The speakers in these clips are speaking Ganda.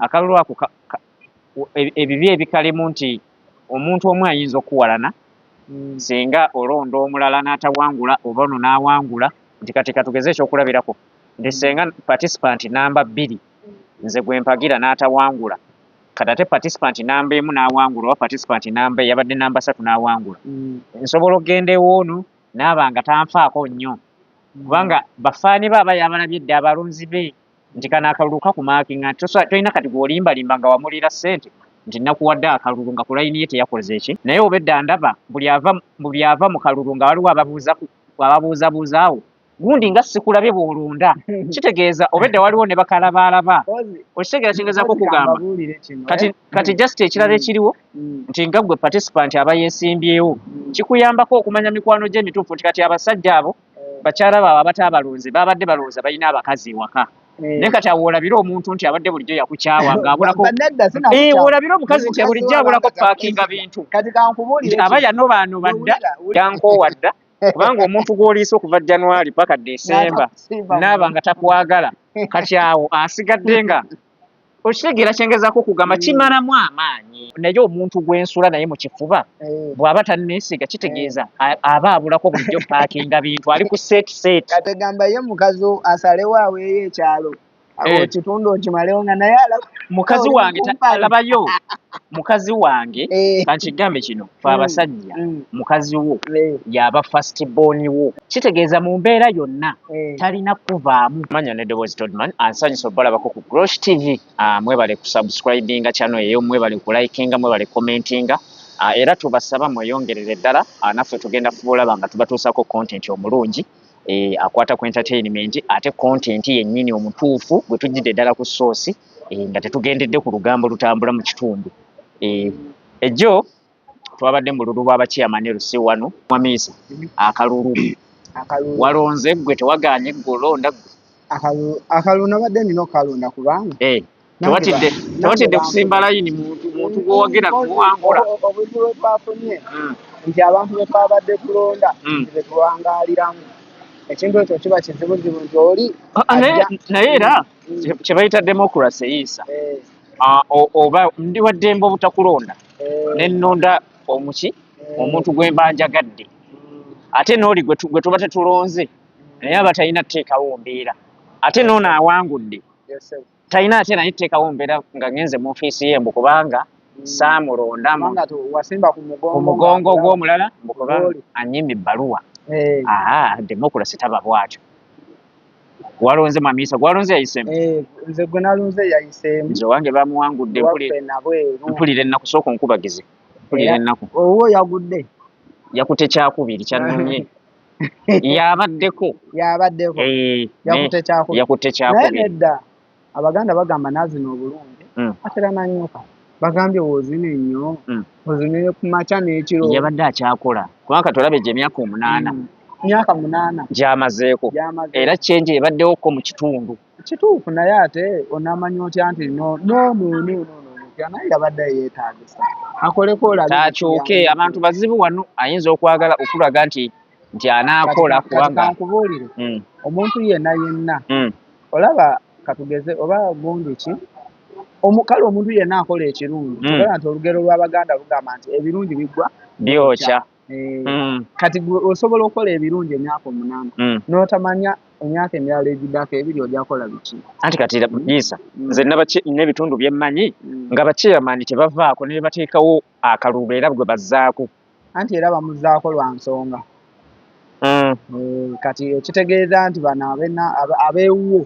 Akalulu ako ebibi ebikalimu nti omuntu omu ayinza okuwalana singa olonda omulala n'atawangula oba ono n'awangula, nti kati katugeze ekyokulabirako nti singa participant namba 2 nze gwe mpagira n'atawangula, kati ate participant namba 1 n'awangula, oba participant namba yabadde namba 3 n'awangula, nsobola okugenda ewoono n'aba nga tanfaako nnyo, kubanga bafaani be aba yabalabye dda, abalonzi be, nti kano akalulu kakumaakinga nti tolina kati gw'olimbalimba nga wamulira ssente nti nakuwadde akalulu nga ku layini ye teyakoze eki. Naye obedda ndaba buli ava mu kalulu nga waliwo ababuuzabuuzaawo gundi nga sikulabye bw'olonda, kitegeeza obedda waliwo ne bakalabaalaba. Okitegeera kingezaako okugamba? Kati just ekirala ekiriwo nti nga ggwe participant aba yeesimbyewo, kikuyambako okumanya mikwano gye emituufu, nti kati abasajja abo bakyala baabwe abataabalonze babadde balowooza balina abakazi ewaka, naye kati awo olabire omuntu nti abadde bulijjo yakukyawa ng'abulako, olabire omukazi nti bulijjo abulako paakinga bintu, aba yanobaanoba dda, yankoowa dda, kubanga omuntu gw'oliisa okuva January paka December naaba nga takwagala, kati awo asigadde nga okitegeera kyengezaako okugamba, kimalamu amaanyi. Naye omuntu gw'ensula naye mu kifuba bw'aba tanneesiga, kitegeeza aba abulako bulijjo paakinga bintu, ali ku set set. Kategamba ye mukazi asalewo aweeyo ekyalo ekitundu okimalewo nga naye alaba. Mukazi wange alabayo mukazi wange, kankigambe kino, fe abasajja mukazi wo yaba first born wo, kitegeeza mu mbeera yonna talina kuvaamu. Manya n'eddoboozi Todman, ansanyusa obalabako ku Grosh TV. Mwebale kusubscribinga channel eyo, mwebale kulikinga, mwebale commentinga, era tubasaba mweyongerere ddala. Naffe tugenda kubulaba nga tubatuusako content omulungi akwata ku entertainment, ate content yennyini omutuufu gwe tujjidde ddala ku source, nga tetugendedde ku lugambo lutambula mu kitundu. Ejjo twabadde mu lulu lw'abachairman LC wano Mwamiisa. Akalulu walonze ggwe? Tewagaanye ggwe olonda ggwe? Akalulu nabadde nina okukalonda kubanga Tewatidde kusimba layini muntu gwowagira kuwangula? Obuzibu bwe twafunye nti abantu be twabadde tulonda nti be tuwangaaliramu, ekintu ekyo kiba kizibuzibu nti oli Naye era kye bayita democracy eyisa oba ndi waddembe obutakulonda ne nnonda omuki omuntu gwe mba njagadde, ate n'oli gwe tuba tetulonze naye aba talina tteekawo mbeera, ate n'ono awangudde talina ate naye tteekawo mbeera nga ngenze mu ofiisi ye mbu kubanga saamulonda ku mugongo gw'omulala, mbu kubanga anyimba ebbaluwa. Aa, democracy taba bwatyo. Walonze Mwamiisa? Gwalonze yayiseemu? Nze gwe nalonze yayiseemu. Nze owange bamuwangudde, mpulira ennaku. Sooka onkubagize, mpulira ennaku. Owuwo yagudde? Yakute kyakubiri, kyannumye, yabaddeko. Yabaddeko, yakute kyakubiri. Yakute kyakubiri. Nedda, Abaganda bagamba nazina obulungi atera nanyuka. Bagambye wozina ennyo ozinire ku makya n'ekiro. Yabadde akyakola, kubanga tolaba egyo emyaka 8. Myaka 8. Gyamazeeko, era change ebaddewoko mu kitundu. Kituufu, naye ate onaamanya otya nti no no no no no, naye yabadde yeetaagisa akoleko olabe. Takyuke, abantu bazibu wano, ayinza okwagala okulaga nti anaakola kubanga Nkubuulire, omuntu yenna yenna olaba katugeze oba gundi ki, kale omuntu yenna akola ekirungi, tugamba nti olugero lw'Abaganda lugamba nti ebirungi biggwa byokya. Kati gwe osobola okukola ebirungi emyaka 8 n'otamanya emyaka emirala egiddako 2 ojja kukola biki? Anti kati Isa, nze n'ebitundu bye mmanyi nga bachairman tebavaako, ne bateekawo akalulu era gwe bazzaako. Anti era bamuzzaako lwa nsonga. Kati ekitegeeza nti bano abeewuwo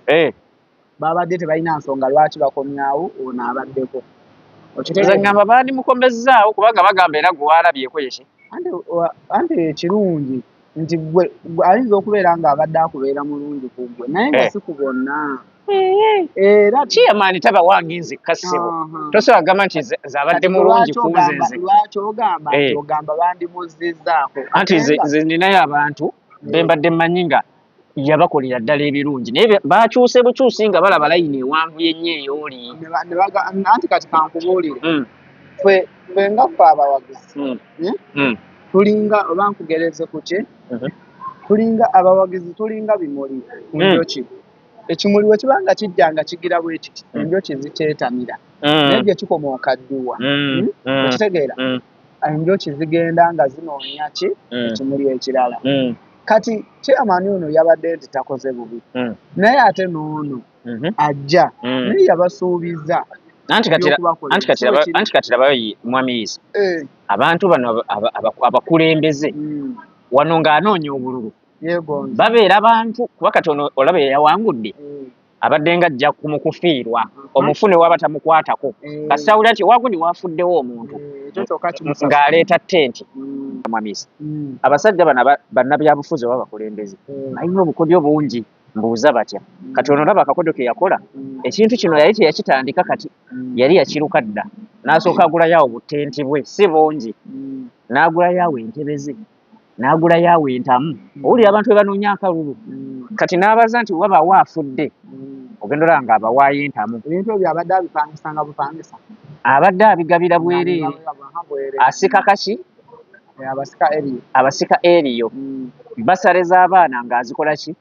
babadde tebalina nsonga lwaki bakomyawo ono abaddeko. Nze ngamba bandimukomezzaawo, kubanga bagamba era gwe walabyeko yeki. Anti ekirungi nti gwe ayinza okubeera ng'abadde akubeera mulungi ku ggwe, naye nga si ku bonna. Era chairman taba wange nzekka, ssebo, tosobola kugamba nti nze abadde mulungi ku nze nze. Lwaki ogamba nti ogamba bandimuzizzaako? Anti nze ninayo abantu be mbadde mmanyi nga yabakolera ddala ebirungi, naye bakyuse bukyusi nga balaba layini ewanvu yennyo eyooli. Anti kati kankubuulire, ffe nga ffe abawagizi tulinga, oba nkugereze ku ki, tulinga abawagizi, tulinga bimuli ku njoki. Ekimuli bwe kiba nga kijja nga kigira bwe kiti, enjoki zikyetamira, naye gye kikoma okaddiwa. Okitegeera? Enjoki zigenda nga zinoonya ki? Ekimuli ekirala. Kati chairman ono yabadde nti takoze bubi, naye ate n'ono ajja, naye yabasuubiza Anti kati anti kati labayo, mwami Isa, abantu bano abakulembeze wano ng'anoonya obululu babeera bantu, kuba kati ono olaba yawangudde, abadde nga ajja kumukufiirwa omufu ne waba tamukwatako, kasita awulira nti wagundi wafuddewo omuntu, ng'aleeta tenti. Mwami Isa, abasajja bano bannabyabufuzi oba abakulembeze balina obukodyo bungi. Mbuuza batya? Kati ono olaba akakodyo ke yakola, ekintu kino yali teyakitandika, kati yali yakiruka dda. N'asooka agulayo awo butenti bwe si bungi, n'agulayo awo entebe ze, n'agulayo awo entamu. Owulira abantu bwe banoonya akalulu, kati n'abaza nti wabaawo afudde, ogenda olaba nga abawaayo entamu. Ebintu ebyo abadde abipangisanga bupangisa. Abadde abigabira bwereere, asika kaki? Abasika eriyo. Abasika eriyo, basale z'abaana ng'azikola ki?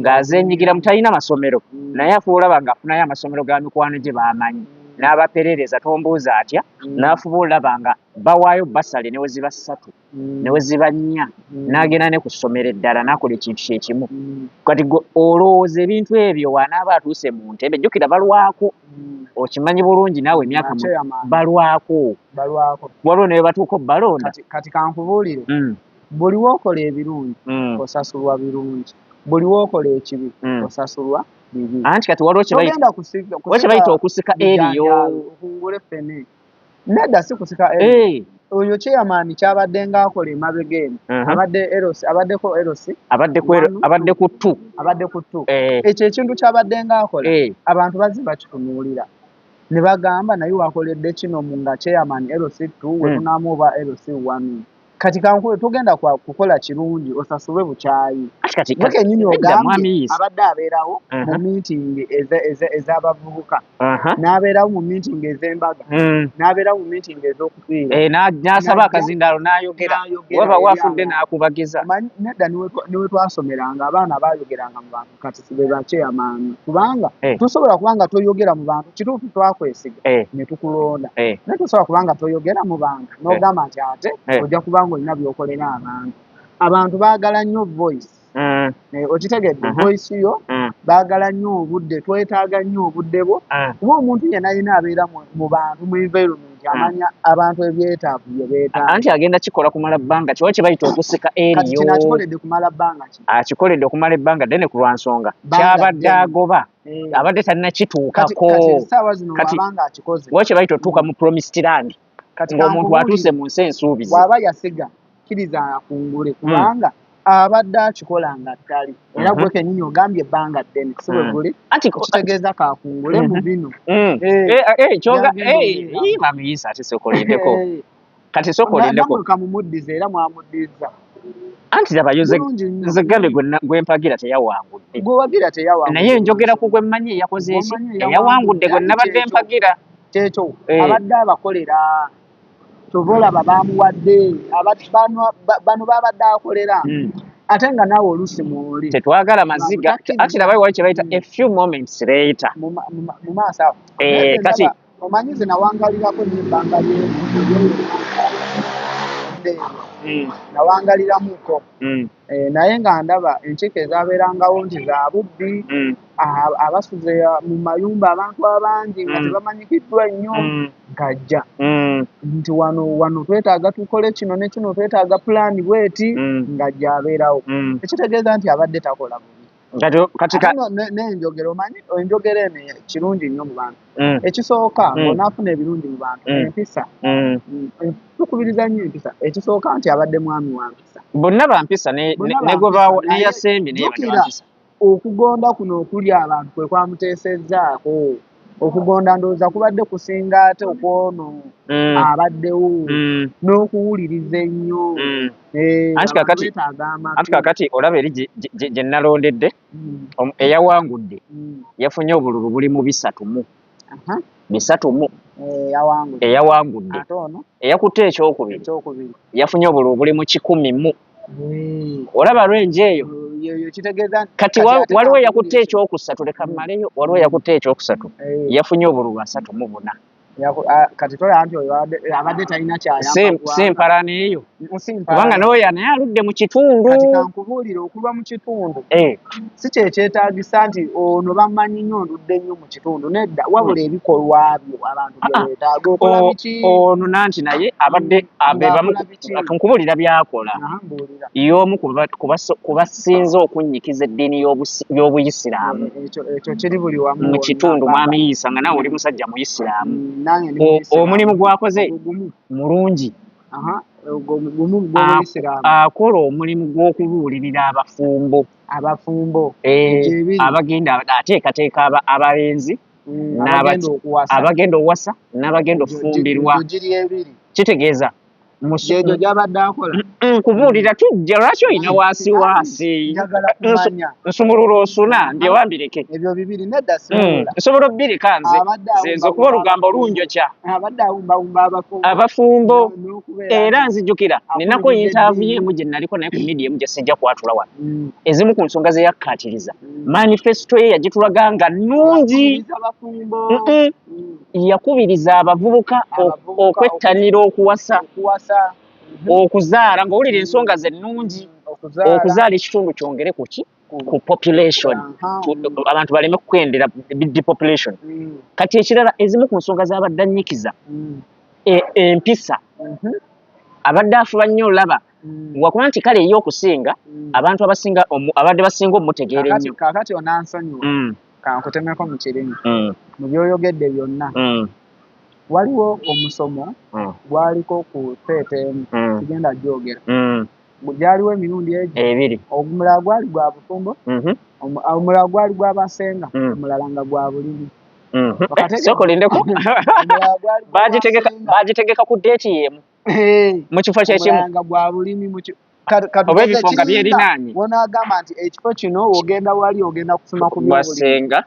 Ng'azeenyigiramu. Talina masomero, naye afuba olaba ng'afunayo amasomero ga mikwano gye b'amanyi n'abaperereza. Tombuuza atya, n'afuba olaba nga bawaayo basale ne we ziba 3, ne we ziba 4, n'agenda ne ku ssomero eddala n'akola ekintu kyekimu. Kati gwe olowooza ebintu ebyo w'anaaba atuuse mu ntebe? Jjukira balwako, okimanyi bulungi naawe, emyaka balwako. Balwako. Waliwo ne we batuuka obbalonda. Kati kankubuulire, buli w'okola ebirungi osasulwa birungi, buli w'okola ekibi osasulwa bibi. Anti kati waliwo kye bayita okusika eriyo. Okungule ffene. Nedda, si kusika eriyo. Oyo chairman kyabadde ng'akola emabega eno, abadde LC, abaddeko LC. Abadde ku two. Abadde ku two. Ekyo ekintu kyabadde ng'akola, abantu bazze bakitunuulira ne bagamba, naye wakoledde kino mu nga chairman LC2, we tunaamu oba LC1. Kati kankube, togenda kukola kirungi osasulwe bukyayi. Kati gwe kennyini nedda, ogambye mwami Isa. Abadde abeerawo mu meeting ez'abavubuka, n'abeerawo mu meeting ez'embaga, n'abeerawo mu meeting ez'okufiirwa. N'asaba N'ajja, akazindaalo n'ayogera. N'ayogera waba eri wafudde abantu. N'akubagiza. Omanyi, nedda, niwe twasomeranga, abaana baayogeranga mu bantu. Kati be ba chairman, kubanga tosobola kubanga toyogera mu bantu. Kituufu twakwesiga ne tukulonda, naye tosobola kubanga toyogera mu bantu n'ogamba nti ate ojja kubanga olina by'okolera abantu. Abantu baagala nnyo voice. Okitegedde? Voice yo baagala nnyo obudde, twetaaga nnyo obudde bwo, kuba omuntu yenna alina abeera mu bantu, mu environment, amanya abantu ebyetaavu bye beetaaga. Anti agenda kikola kumala bbanga kiwa kye bayita okusika Kati eriyo. Kino akikoledde kumala bbanga ki? Akikoledde okumala ebbanga ddene ku lwa nsonga Bbanga kyabadde ddene. agoba, abadde talina kituukako. Kati essaawa zino Kati bw'abanga akikoze, wa kye bayita otuuka mu promised land, kati ng'omuntu kankubuulire, atuuse mu nsi ensuubize. Bw'aba yasiga, kkiriza akungule, kubanga abadde akikola nga ttali era gwe kennyini ogambye ebbanga ddene, si bwe guli? Anti Okitegeeza kakungule mu bino. Kyoga Byagenda obeera. Ii, Mwami Isa, ate sooka olindeko. Kati sooka olindeko. Nammwe kamumuddize, era mwamuddiza. Anti labayo Bulungi nnyo. Nze gambye gwe mpagira teyawangudde. Gwe wagira teyawangudde. Naye njogera ku gwe mmanyi eyakoze eki? Gw'omanyi. Eyawangudde gwe nabadde Kyekyo. mpagira. Kyekyo. Eh. Abadde abakolera, kyova olaba bamuwadde. Bano babadde akolera, ate nga naawe oluusi mwoli. Tetwagala maziga. Takkiriza. Anti labayo wali kye bayita a few moments later. Mu maaso awo. Naye nze Kati ndaba, omanyi nze nawangalirako nnyo ebbanga ly'eyo, nawangaliramuko. Naye nga ndaba enkiiko ezabeerangawo nti za bubbi, abasuze mu mayumba abantu abangi nga tebamanyikiddwa nnyo, ng'ajja nti wano wano twetaaga tukole kino ne kino, twetaaga pulaani bweti, ng'ajja abeerawo, ekitegeeza nti abadde takola bubi. Kati Ate n'enjogera, omanyi enjogera eno kirungi nnyo mu bantu. Ekisooka, ng'onaafuna ebirungi mu bantu, empisa. Tukubiriza nnyo empisa. Ekisooka nti abadde mwami wa mpisa. Bonna bampisa Bonna ne gwe bampisa, ne naye yasembye naye badde jjukira, bampisa. Okugonda kuno okuli abantu kwe kwamuteesezzaako. Okugonda ndowooza kubadde kusinga ate okwono abaddewo, n'okuwuliriza ennyo. Anti Abantu beetaaga amatu. Anti kakati olaba eri gye nalondedde, eyawangudde yafunye obululu buli mu 30. 30. Yawangudde. Eyawangudde. Ate ono? Eyakutte ekyokubiri ekyokubiri yafunye obululu buli mu 100 mu. Olaba lwenje eyo. Yeyo kitegeeza Kati waliwo eyakutte ekyokusatu, leka mmaleyo, waliwo eyakutte ekyokusatu, yafunye obululu 34. Kati tolaba nti oyo abadde talina kyayamba. Si mpalana eyo, kubanga n'oyo naye aludde mu kitundu. Kati kankubuulire, okulwa mu kitundu si kyekyetaagisa nti ono bamanyi nnyo, ndudde nnyo mu kitundu, nedda, wabula ebikolwa byo abantu bye beetaaga. Okola biki? Ono nanti naye abadde abebamu, nkubuulira byakola. Y'omu ku basinze okunnyikiza eddiini y'Obuyisiraamu Ekyo kiri buli wamu mu kitundu. Mwami Yiisa, nga naawe oli musajja muyisiraamu, omulimu gwakoze mulungi. Akola omulimu gw'okubuulirira abafumbo. Abafumbo. Abagenda ateekateeka abalenzi abagenda owasa n'abagenda okufumbirwa. Kitegeeza Gyegyo gyabadde akola. Nkubuulira, tujja, lwaki olina waasi waasi? Nsumulula osuna mbyewambireke. Ebyo bibiri nedda. Nsobola obbireka nze nze okuba olugambo lunjokya. Abadde awumbawumba abafumbo. Abafumbo, era nzijukira ninako interview emu gye naliko naye ku media emu gye sijja kwatula wano. Ezimu ku nsonga ze yakkaatiriza, manifesto ye yagitulaga nga nnungi, yakubiriza abavubuka okwettanira okuwasa, okuzaala, ng'owulira ensonga ze nnungi, okuzaala ekitundu kyongere kuki ku population, abantu baleme kukwendera depopulation. Kati ekirala, ezimu ku nsonga z'abadde annyikiza, empisa, abadde afuba nnyo olaba wakuba nti kale ye okusinga abantu abasinga abadde basinga omutegeera ennyo. Kaakati onansonyiwa, kankutemeko mu kirimi. Mu byoyogedde byonna, waliwo omusomo gwaliko ku theatre emu, sigenda gyogera, gyaliwo emirundi egi ebiri. Omulala gwali gwa bufumbo, omulala gwali gwa basenga, omulala nga gwa bulimi. Sooka olindeko, bagitegeka ku date y'emu mu kifo kyekimu? Nga gwa bulimi. Oba ebifo nga byerinaanye? Wonaagamba nti ekifo kino ogenda wali ogenda kusoma ku byasenga,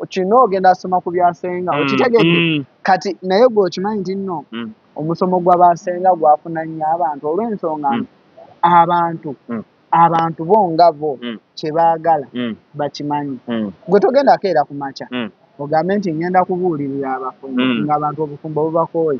kino ogenda soma ku byasenga, okitegedde? Kati naye gwe okimanyi nti nno omusomo gw'abasenga gwafuna nnyo abantu, olw'ensonga nti abantu bo nga bo kye baagala bakimanyi. Gwe togenda keera ku makya ogambe nti ngenda kubuulirira abafumbo, ng'abantu obufumbo bubakooye.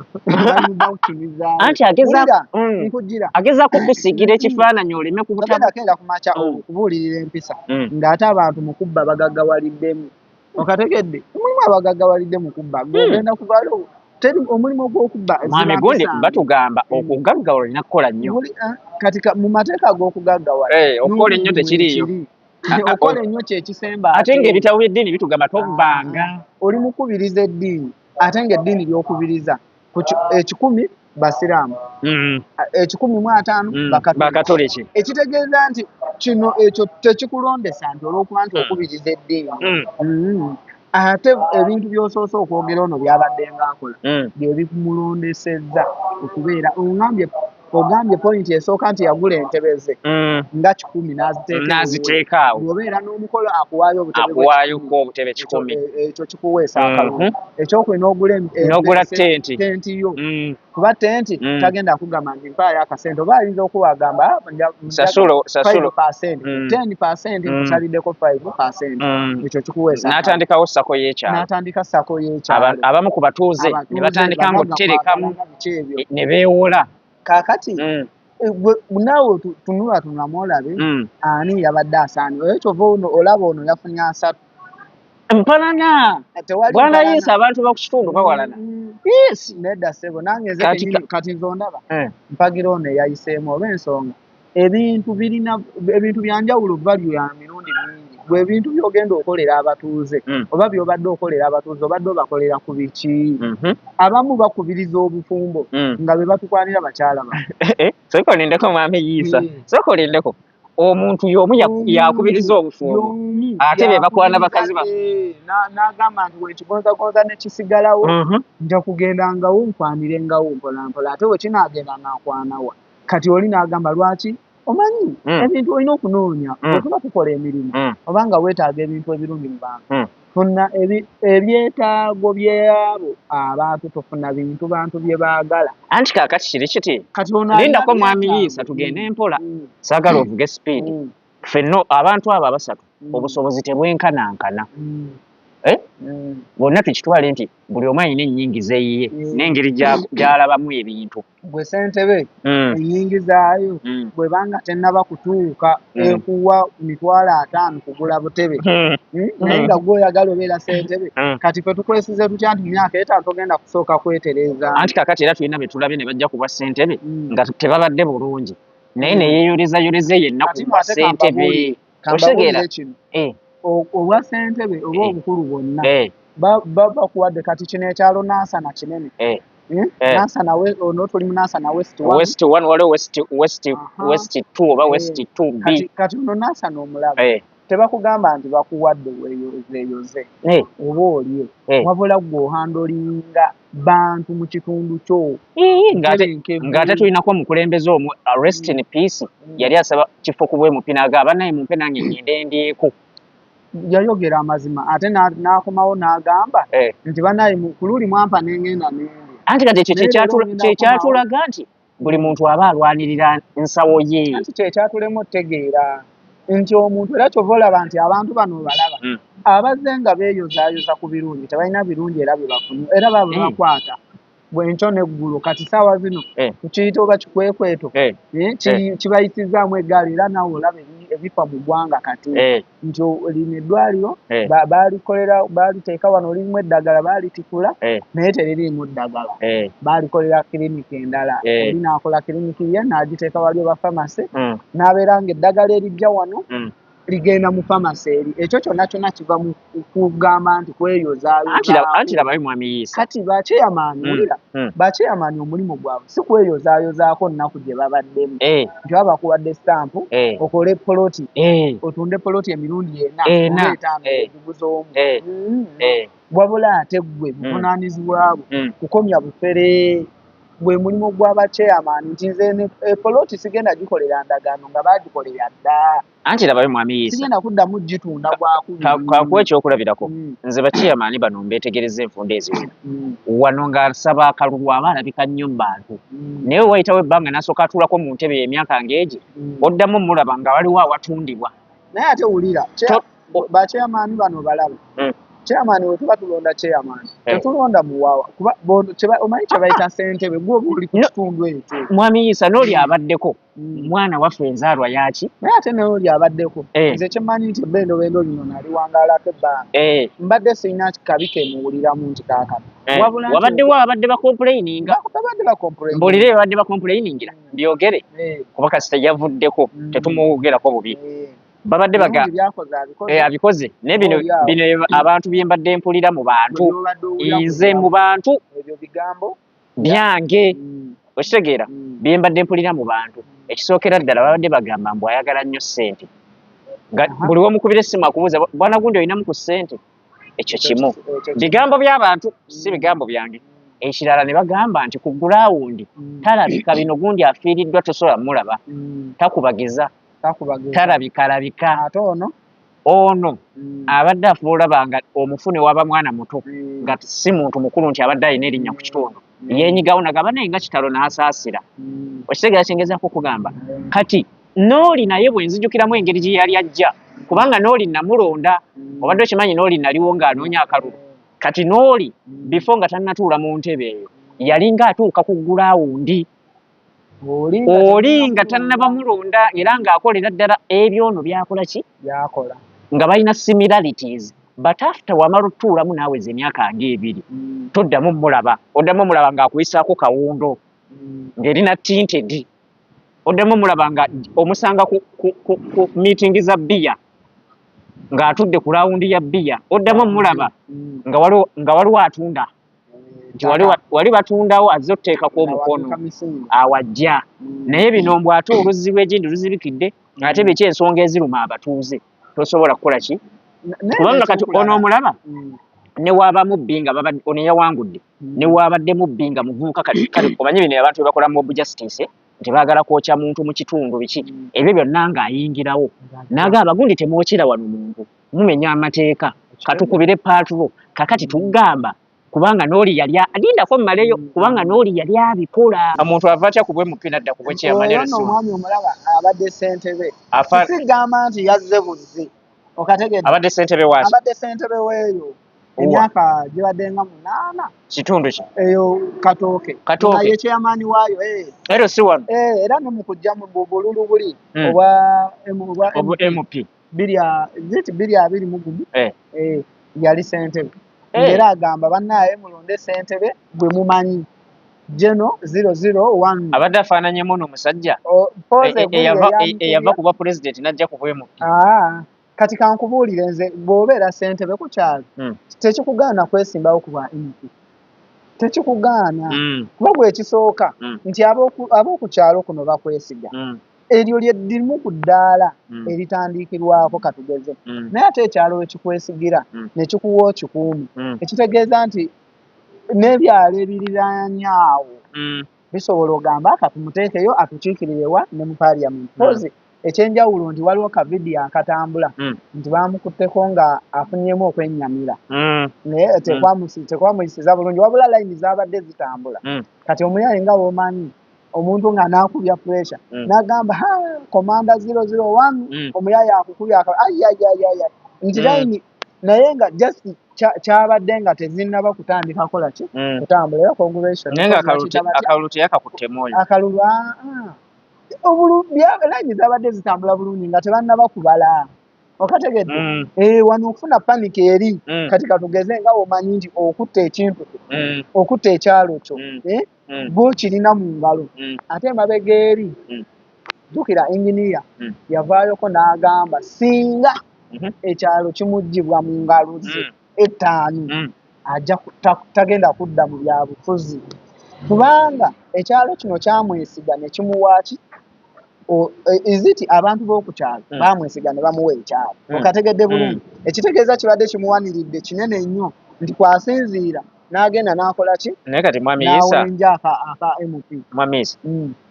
Anti Nkujira. Agezaako okusiigira ekifaananyi oleme Togenda keera ku makya okubuulirira empisa ng'ate abantu mu kubba bagaggawaliddemu, okategedde? Mulimu abagaggawalidde mu kubba, gweogenda kuvaayo teri omulimu gw'okubba. Mwami gundi, batugamba okugaggawala olina kukola nnyo. Kati mu mateeka ag'okugaggawala okukola ennyo tekiriiyo. Okola ennyo kyekisemba. Ate ng'ebitabo by'eddiini bitugamba tobbanga. Oli mukubiriza eddiini, ate ng'eddiini ly'okubiriza 100 basiraamu, 150 bakatoliki. Ekitegeeza nti kino ekyo tekikulondesa nti olw'okuba nti okubiriza eddiini. Ate ebintu by'osoose okwogera ono byabadde ng'akola bye bikumulondesezza okubeera ogambye. Ogambye point esooka nti yagula entebe ze nga 100 n'aziteeka awo. Bw'obeera n'omukolo akuwaayo obutebe. Akuwaayoko obutebe 100. Ekyo kikuweesa akalulu. Ekyokubiri, n'ogula N'ogula tenti. Tenti yo, kuba tenti tagenda kugamba nti mpaayo akasente, oba ayinza okuba agamba Sasulo. 10%, nkusaliddeko 5%. Ekyo kikuweesa. N'atandikawo SACCO y'ekyalo. N'atandika SACCO y'ekyalo. Abamu ku batuuze ne batandika ng'okuterekamu ne beewola. Kaakati naawe tunula tunulamu olabe ani yabadde asaani oyo. Kyova ono olaba ono yafunye 30. Mpalana bwana Yinsa, abantu baku kitundu bawalana. Yes, nedda ssebo, nange nze kati nze ondaba mpagira ono eyayiseemu, olw'ensonga ebintu birina ebintu byanjawulo, value ya mirundi mingi. Gwe ebintu by'ogenda okolera abatuuze oba by'obadde okolera abatuuze, obadde obakolera ku biki? Abamu bakubiriza obufumbo nga be batukwanira bakyala ba Sooka olindeko, mwami Yiisa. Sooka olindeko, omuntu y'omu yakubiriza obufumbo ate be bakwana bakazi ba N'agamba nti wekigonzagonza nekisigalawo, nja kugendangawo nkwanirengawo mpolampola, ate wekinaagenda nga nkwanawa. Kati oli n'agamba lwaki omanyi ebintu olina okunoonya bwe tuba tukola emirimu, oba nga weetaaga ebintu ebirungi mu bantu, funa ebyetaago byabo abantu, tofuna bintu bantu bye baagala. Anti kaakati kiri kiti, Kati ono lindako mwami Yiisa, tugende mpola, saagala ovuge speed. Ffenna abantu abo abasatu obusobozi tebwenkanankana. Eh? Bonna tukitwale nti buli omu alina ennyingiza eyiye n'engeri gy'alabamu ebintu. Gwe ssentebe ennyingizaayo bw'eba nga tennaba kutuuka ekuwa 50,000 kugula butebe, naye nga gwe oyagala obeera ssentebe, kati ffe tukwesize tutya nti mu myaka 5 togenda kusooka kwetereeza? Anti kakati era tulina be tulabye ne bajja ku bwa ssentebe nga tebabadde bulungi, naye ne yeeyolezayoleza yenna ku bwa ssentebe. Okitegeera? Obwa ssentebe oba obukulu bwonna bakuwadde kati kino ekyalo Nansana kinene. Nansana ono tuli mu Nansana West 1. West 1 waliwo West 2 oba West 2B. Kati ono Nansana omulaba. Tebakugamba nti bakuwadde weeyozeeyoze oba olye, wabula ggwe ohandolinga bantu mu kitundu kyo. Ng'ate tulinako omukulembeze omu, rest in peace, yali asaba kifo ku bwemupi n'agamba naye mumpe nange ngende ndyeko. Yayogera amazima ate n'akomawo n'agamba nti bannaye ku luli mwampa n'engenda nendya. Anti kati ekyo kyekyatulaga nti buli muntu aba alwanirira nsawo ye. Anti kyekyatulema otegeera nti omuntu, era kyova olaba nti abantu bano obalaba abazze nga beeyozaayoza ku birungi, tebalina birungi era bye bafunye, era baba bakwata bwenkyo n'eggulo. Kati saawa zino tukiyita oba kikwekweto, kibayisizaamu eggaali, era naawe olaba ebifa mu ggwanga kati nti lino eddwaliro baalikolera, baaliteeka wano lirimu eddagala, baalitikula naye teririimu ddagala. Baalikolera kiriniki endala, oli n'akola kiriniki ye n'agiteeka wali oba famasi, n'abeera ng'eddagala erijja wano ligenda mu famasi eri. Ekyo kyonna kyonna kiva mu kugamba nti kweyozaayoza. Anti labayo mwami Yiisa. Kati bakyeyamaani, wulira, bakyeyamaani omulimu gwabwe si kweyozaayozaako nnaku gye babaddemu, nti baba bakuwadde stampu okole poloti, otunde poloti emirundi 4 oba 5 ogiguze omu, wabula ate ggwe buvunaanyizibwa bwo kukomya bufere. Gwe mulimu gw'abakyeyamaani nti nze poloti sigenda gikolera ndagaano nga baagikolera dda. Anti labayo mwami Yiisa. Sigenda kuddamu gitunda gwakubiri. Kakuwa ekyokulabirako. Nze bakyeyamaani bano mbeetegereza enfunda eziwera. Wano ng'asaba akalulu aba alabika nnyo mu bantu. Naye wayitawo ebbanga n'asooka atuulako mu ntebe emyaka ng'egi, oddamu mulaba nga waliwo awatundibwa. Naye ate wulira, bakyeyamaani bano balaba. Chairman we tuba tulonda chairman, tetulonda muwawa, kuba omanyi kye bayita ssentebe, gwe oba oli ku kitundu ekyo. Mwami Yiisa n'oli abaddeko mwana waffe enzaalwa yaki? Naye ate n'oli abaddeko, nze kyemmanyi nti ebbendobendo lino naliwangaalako ebbanga, mbadde sirina kabi ke muwuliramu nti kaakano. Wabaddewo ababadde bacomplaininga. Babadde bacomplaininga. Mbuulire babadde bacomplainingira, mbyogere, kuba kasita yavuddeko tetumwogerako bubi. Babadde baga abikoze, naye bino bino abantu bye mbadde mpulira mu bantu, nze mu bantu byange, okitegeera, bye mbadde mpulira mu bantu. Ekisookera ddala babadde bagamba mbu ayagala nnyo ssente, nga buli w'omukubira essimu akubuuza bwana gundi olinamu ku ssente. Ekyo kimu bigambo by'abantu, si bigambo byange. Ekirala ne bagamba nti ku gulawundi talabika, bino gundi afiiriddwa tosobola mulaba, takubagiza, talabikalabika. Ate ono ono abadde afuba olaba nga omufu ne waba mwana muto, nga si muntu mukulu nti abadde alina erinnya ku kitundu, yeenyigawo nagamba naye nga kitalo n'asaasira. Okitegeera kyengezaako okugamba? Kati n'oli naye bwe nzijukiramu engeri gye yali ajja, kubanga n'oli namulonda, obadde okimanyi n'oli naliwo ng'anoonya akalulu. Kati n'oli before nga tannatuula mu ntebe eyo yalinga atuuka ku gulawundi, oli nga tannaba mulonda, era ng'akolera ddala ebyono byakola ki byakola, nga balina similarities. But after wamala otuulamu naaweza emyaka ng'ebiri, toddamu mulaba, oddamu mulaba ng'akuyisaako kawundo ng'erina tinted, oddamu mulaba nga omusanga ku meeting za bbiya ng'atudde ku lawundi ya bbiya, oddamu mulaba nga waliwo atunda nti wali batundawo azze okuteekako omukono awajja. Naye bino mbw ate oluzzi lw'egindi luzibikidde, ate biki ensonga eziruma abatuuze tosobola kukola ki, kubanga kati ono omulaba ne waaba mubbi nga ono yawangudde, ne waabadde mubbi nga muvubuka. Kati omanyi bino abantu bye bakola mob justice nti baagala kwokya muntu mu kitundu, biki ebyo byonna ng'ayingirawo n'agamba gundi temwokyera wano muntu, mumenya amateeka, katukubire patrol. Kakati tugamba Kubanga n'oli yali alindako mmaleyo, kubanga n'oli yali abikola. Omuntu ava atya ku bwe MP n'adda ku bwe chairman? Oyo nno omwami omulaba abadde ssentebe. Sigamba nti yazze buzzi, okategedde? Abadde ssentebe waaki? Abadde ssentebe weeyo emyaka gibadde nga 8. Kitundu ki? Eyo Katooke. Katooke. Nga ye chairman waayo. Era si wano? Era ne mu kujja mu bululu buli obwa MP 2021, yali ssentebe. Era agamba bannaaye mulonde ssentebe gwe mumanyi, Geno 001. Abadde afaananyemu n'omusajja eyava ku bwa pulezidenti n'ajja ku bwe MP. Kati kankubuulire, nze bw'obeera ssentebe ku kyalo, tekikugaana kwesimbawo ku bwa MP, tekikugaana, kuba gwe ekisooka nti ab'oku kyalo kuno bakwesiga. Eryo lye ddimu ku ddaala eritandikirwako katugeze. Naye ate ekyalo we kikwesigira ne kikuwa okikuumi, ekitegeeza nti n'ebyalo ebiriraanye awo bisobola ogamba katumuteekeyo atukiikirire wa ne mu parliament. Pozi ekyenjawulo nti waliwo ka vidiyo akatambula nti baamukutteko nga afunyemu okwennyamira, naye tekwamuyisiza bulungi, wabula layini zaabadde zitambula. Kati omuyaye nga bw'omanyi omuntu nga n'akubya pressure, n'agamba commander 001, omuyaye akukubya ayayayaya nti layini, naye nga just kyabadde nga tezinnaba kutandika kola ki, kutambula. Era congratulation. Naye nga akalulu teyakakuttemu oyo. Akalulu layini zabadde zitambula bulungi nga tebannaba kubala, okategedde? Wano okufuna panic eri, kati katugeze nga omanyi nti okutta ekintu kyo, okutta ekyalo kyo, gw'okirina mu ngalo, ate emabega eri jjukira inginiya yavaayoko n'agamba singa ekyalo kimuggyibwa mu ngalo ze 5, ajja tagenda kudda mu byabufuzi, kubanga ekyalo kino kyamwesiga ne kimuwa ki, iziti abantu b'oku kyalo bamwesiga ne bamuwa ekyalo, okategedde bulungi? Ekitegeeza kibadde kimuwaniridde kinene nnyo nti kwasinziira n'agenda n'akola ki? Naye kati mwami Isa, n'awenja aka MP. Mwami Isa,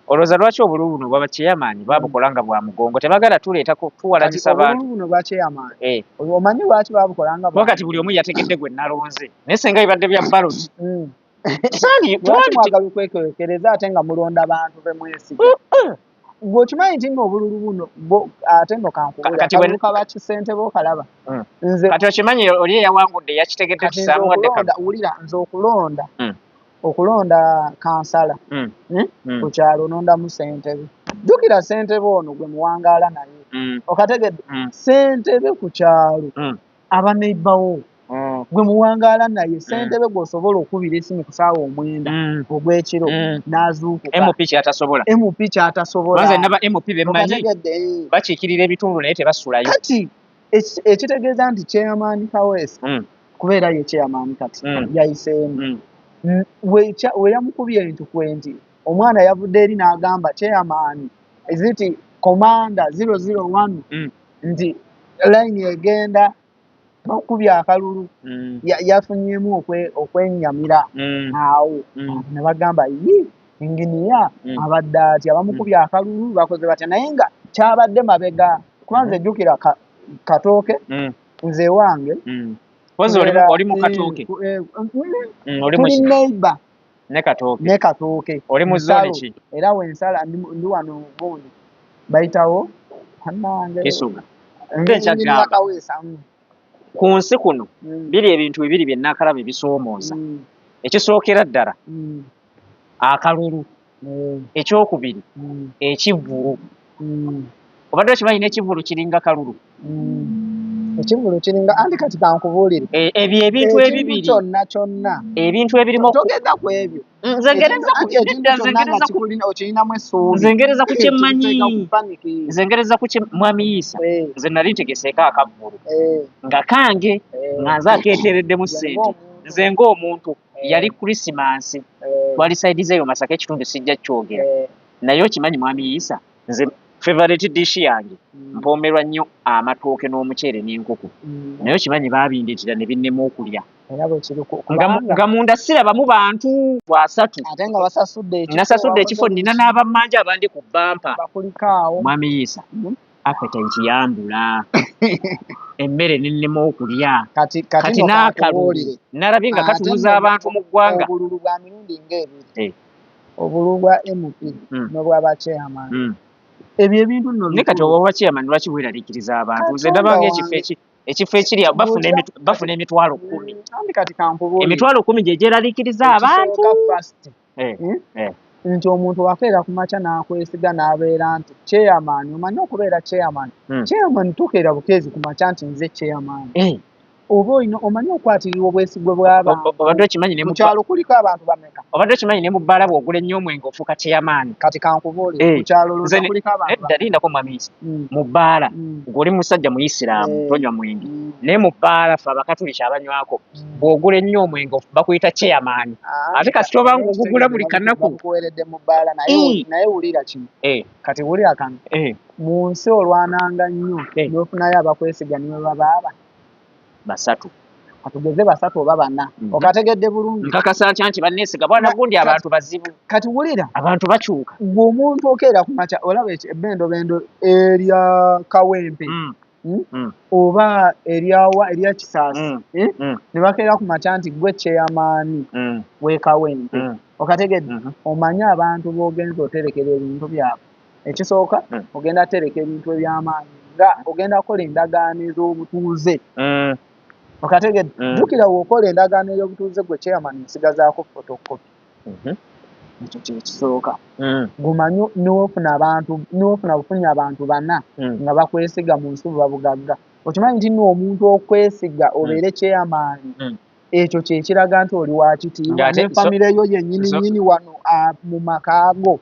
olowooza lwaki obululu buno bwaba chairman babukola nga bwa mugongo? Tebagala tuleetako tuwalagisa bantu. Obululu buno bwa chairman, omanyi lwaki babukola nga Kuba kati buli omu yategedde gwe nalonze, naye senga bibadde bya ballot Lwaki mwagala okwekerekereza ate nga mulonda bantu be mwesiga? Gwe okimanyi nti nno obululu buno ate nno kankubuulire, akalulu kaba kisentebe okalaba. Nze kati okimanyi oli eyawangudde yakitegedde tisaamuwadde. Wulira, nze okulonda okulonda kansala ku kyalo onondamu ssentebe. Jjukira ssentebe ono gwe muwangaala naye, okategedde? Ssentebe ku kyalo aba neibbawo gwe muwangaala naye, ssentebe gw'osobola okubira essimu ku ssaawa 9 ogw'ekiro n'azuukuka. MP kyatasobola. MP kyatasobola. Nze naba MP bemmanyi bakiikirira ebitundu naye tebasulayo. Kati ekitegeeza nti chairman Kaweesi, kubeera ye chairman kati yayiseemu, we yamukubye entukwe nti omwana yavudde eri n'agamba chairman ziti commander 001 nti layini egenda bakubya akalulu, yafunyemu okwennyamira awo, ne bagamba yi inginiya abadde atya, bamukubya akalulu, bakoze batya? Naye nga kyabadde mabega, kuba nze jjukira Katooke, nze ewange Oli mu Katooke? Tuli neighbor. Ne Katooke? Ne Katooke. Oli mu zone ki? Era wensala ndi wano gundi bayitawo annange. Kisuga. Ku nsi kuno biri ebintu bibiri bye naakalaba ebisoomooza. Ekisookera ddala akalulu, ekyokubiri ekivvulu. Obadde okimanyi n'ekivvulu kiringa kalulu? Ekivvulu kiringa anti kati kankubuulire. Ebyo ebintu ebibiri kyonna kyonna ebintu ebirimu togeza ku ebyo. Nze ngereza okirinamu essuubi. Nze ngereza ku kyemmanyi, nze ngereza ku mwami Isa. Nze nali ntegeseeko akavvulu nga kange, nga nze akeeteereddemu ssente, nze ng'omuntu. Yali Krisimansi, twali side zeeyo Masaka, ekitundu sijja kyogera, naye okimanyi mwami Isa, nze favorite dish yange mpoomerwa nnyo amatooke n'omuceere n'enkoko, naye okimanyi baabindeetera ne binnema okulya nga munda sirabamu bantu 30. Ate nga wasasudde ekifo. Nasasudde ekifo, nina n'abammanja abandi ku bampa. Bakulikaawo. Mwami Isa, Appetite yambula, emmere nennema okulya. Kati Kati no n'akalulu kankubuulire. nalabye nga Ate katunuza nno abantu mu ggwanga. Obululu bwa mirundi ng'ebiri. Obululu bwa MP n'obwa ba chairman. Ebyo ebintu nno Naye kati bikulu. obwa chairman lwaki bweraliikiriza abantu? Nze Katonda ndaba ng'ekifo wange. ekifo ekiri awo Bw'okira bafuna 100,000. Anti kati kankubuulire. 100,000 gye gyeraliikiriza abantu. Ekisooka first. Nti omuntu wakeera ku makya n'akwesiga n'abeera nti chairman, omanyi okubeera chairman. Chairman tokeera bukeezi ku makya nti nze chairman. Oba olina omanyi okwatirira obwesigwe bw'abantu. Obadde okimanyi ne Mu mu kyalo kuliko abantu bameka? Obadde okimanyi ne mu bbaala bw'ogula ennyo omwenge ofuuka chairman. Kati kankubuulire, ku kyalo Nze lulala kuliko abantu nedda bameka? lindako mwami Isa. Mu bbaala ng'oli musajja muyisiraamu tonywa mwenge. Naye mu bbaala ffe Abakatuliki abanywako bw'ogula ennyo omwenge bakuyita chairman. Ate kasita oba ng'ogugula buli kanaku. Bakuweeredde mu bbaala naye wulira kino. Kati wulira kano. Mu nsi olwananga nnyo n'ofunayo abakwesiga ne bwe babaaba. 3. Katugeze 3 oba 4. Okategedde bulungi. Nkakasa ntya nti banneesiga bwana gundi abantu bazibu. Kati wulira. Abantu bakyuka. Gwe omuntu okeera ku makya olaba ebbendobendo erya Kawempe. Oba erya Kisaasi. Ne bakeera ku makya nti gwe chairman w'e Kawempe. Okategedde? Omanyi abantu b'ogenza oterekera ebintu byabwe. Ekisooka, ogenda tereka ebintu eby'amaanyi nga ogenda kukola endagaano ez'obutuuze. Okategedde? Jjukira bw'okola endagaano ey'obutuuze gwe chairman osigazaako photocopy. Ekyo kye kisooka. Gumanye n'ofuna bufunyi abantu 4 nga bakwesiga mu nsi buba bugagga. Okimanyi nti nno omuntu okwesiga obeere chairman, ekyo kye kiraga nti oli wa kitiibwa ne famire yo yennyini nnyini wano mu maka go.